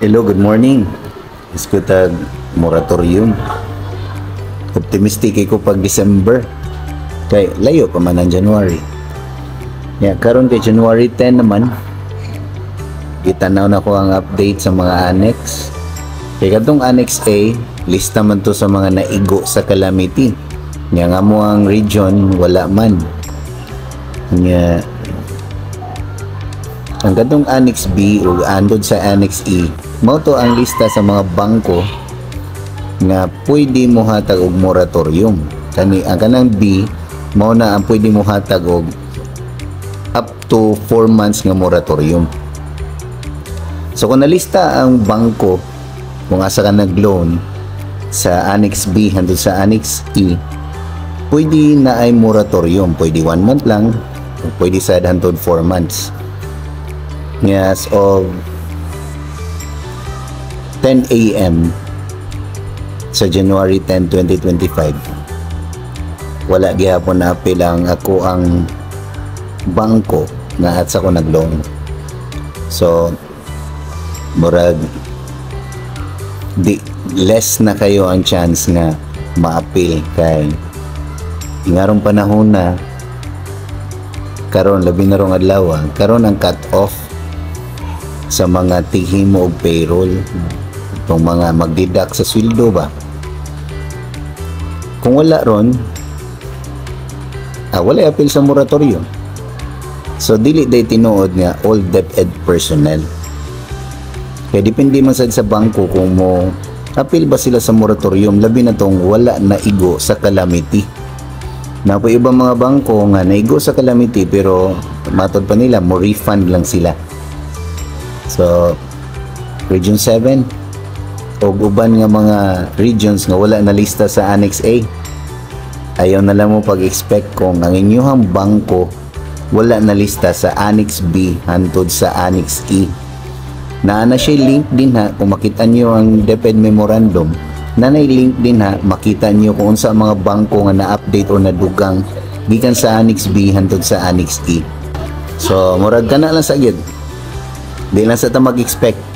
Hello, good morning. Iskutag moratorium. Optimistic ko pag December. Kay layo pa man ang January. Ya, karon kay January 10 naman. Gitanaw na ko ang update sa mga annex. Kay katong Annex A, lista man to sa mga naigo sa calamity. Nya nga mo ang region wala man. Nya ang katong Annex B ug andod sa Annex E, mao to ang lista sa mga bangko nga pwede mo hatag og moratorium. Kani ang kanang B mao na ang pwede mo hatag og up to 4 months nga moratorium. So kung nalista ang bangko kung asa ka nag-loan sa Annex B hangtod sa Annex E, pwede na ay moratorium. Pwede 1 month lang, o pwede sa hangtod 4 months. Nga as of 10 a.m. sa January 10, 2025, wala gihapon na apil ang ako ang bangko nga at sa ko nag-loan. So, murag di less na kayo ang chance nga maapil kay ngarong panahon na karon, labi na rong adlaw, karon ang cut off sa mga tighimo og payroll, itong mga magdidak sa sweldo ba. Kung wala ron, wala apil sa moratorium. So dili day tinuod nga all DepEd personnel kay depende man sad sa bangko kung mo apil ba sila sa moratorium, labi na tong wala na igo sa calamity na po. Ibang mga bangko nga naigo sa calamity pero matod pa nila mo refund lang sila. So Region 7 o uban nga mga regions nga wala na lista sa Annex A, ayaw na lang mo pag-expect kung ang inyong bangko wala na lista sa Annex B hantod sa Annex E. Naa na siya link din ha. Kung makita niyo ang DepEd memorandum na nay link din ha, makita niyo kung unsa ang mga bangko nga na-update o nadugang gikan sa Annex B hantod sa Annex E. So murag kana lang sa gyud, di lang sa ta mag-expect.